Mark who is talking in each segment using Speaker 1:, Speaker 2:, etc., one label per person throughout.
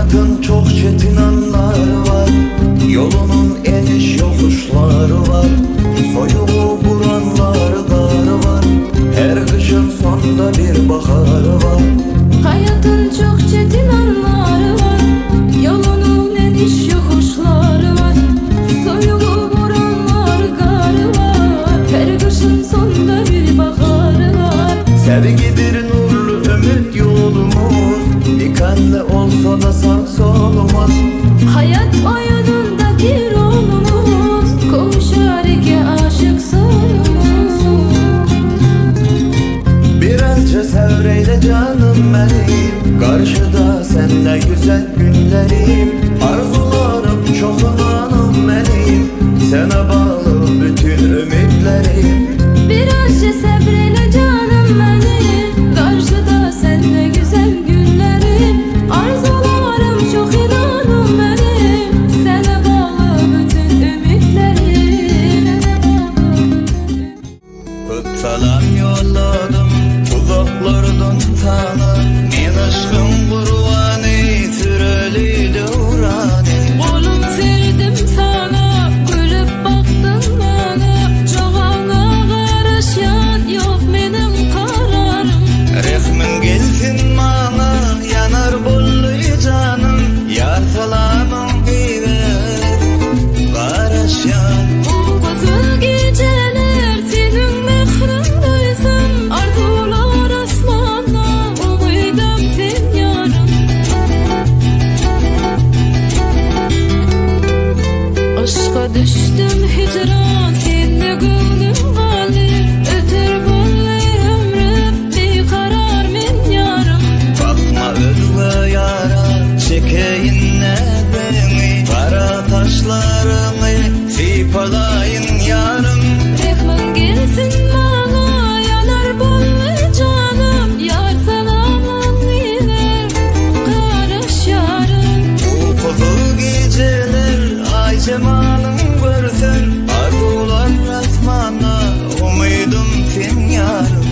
Speaker 1: Hayatın çok çetin anları var, Yolunun eniş yokuşları var, Soyuğu buranları karı var, Her kışın sonda bir baharı var.
Speaker 2: Hayatın çok çetin anları var, Yolunun eniş yokuşları var, Soyuğu buranları karı var, Her kışın sonda bir baharı var.
Speaker 1: Sevgidir nurlu ümit yolumuz, Dikenli olsa da sağ solumuz.
Speaker 2: Hayat oyunundaki rolumuz, Kavuşar iki aşık sonumuz.
Speaker 1: Birazca sevreyle canım benim, Karşıda senle güzel günlerim. Arzularım çok inanım benim, Sana bağlı bütün ümitlerim.
Speaker 2: Birazca sabreyle canım benim, Karşıda senle güzel günlerim. Arzularım çok inanım benim, Sana bağlı bütün ümitlerim.
Speaker 1: Öp salam yolladım uzaklardan sana, Men aşkın kurbanı süreli devranı.
Speaker 2: Kolum serdim sana, gülüp baktın bana, Çoğana karışan yok benim kararım.
Speaker 1: Resmin gelsin bana, yanar bollu canım, Yar salamın gider karışan.
Speaker 2: Uykusuz geceler senin mehrin duysam, Arzular asmana umudum sen yarım. Aşka düştüm hicran, seni gönlüm gali, Ötür bollu ömrüm, bir karar men yarım.
Speaker 1: Bakma özge yara, çekeyim ne beni, Kara taşlarını sipalayın yarım.
Speaker 2: Rehmin gelsin bana, yanar bollu canım, Yar salamın ile karış yarım.
Speaker 1: Uykusuz geceler ay cemalın görsün, Arzular asmana umudum sen yarım.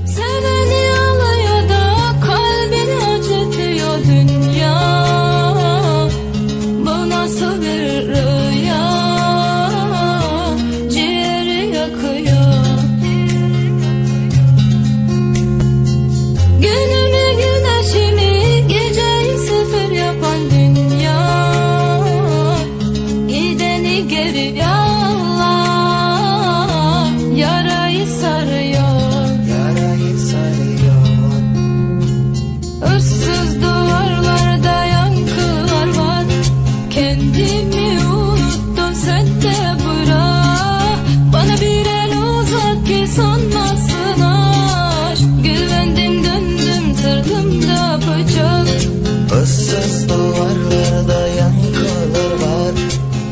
Speaker 2: Seveni alıyor da kalbini acıtıyor dünya. Bu nasıl bir rüya, ciğeri yakıyor. Günümü güneşimi geceyi sıfır yapan dünya. Gideni geri Allah, yarayı sarıyor.
Speaker 1: Yarayı sarıyor.
Speaker 2: Issız duvarlarda yankılar var, Kendimi unuttum sen de bırak. Bana bir el uzat ki sanmasın aşk, Güvendim döndüm sırtımda bıçak.
Speaker 1: Issız duvarlarda yankılar var,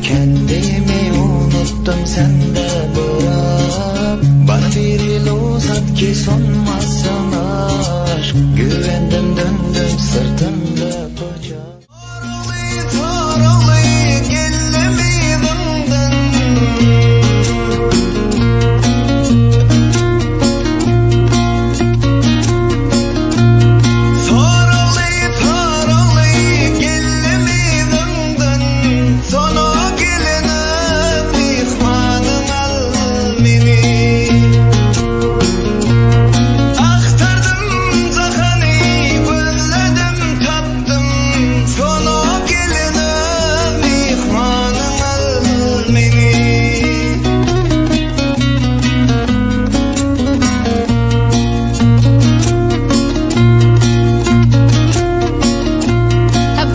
Speaker 1: Kendimi unuttum sen de bırak. Bana bir el uzat ki sonmasın aşk, Güvendim döndüm sırtımda bıçak. Sarılı geldim yığından. Sarılı sarılı geldim yığından. Sana gelene mihmanın al beni. Aktardım zahanı, gözledim taptım. Sana gelene mihmanın al beni.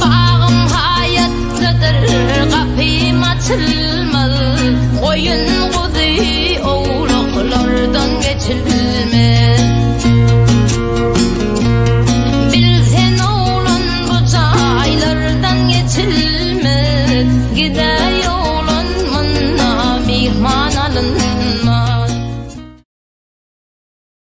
Speaker 2: Bağım hayattadır, kapım açılır.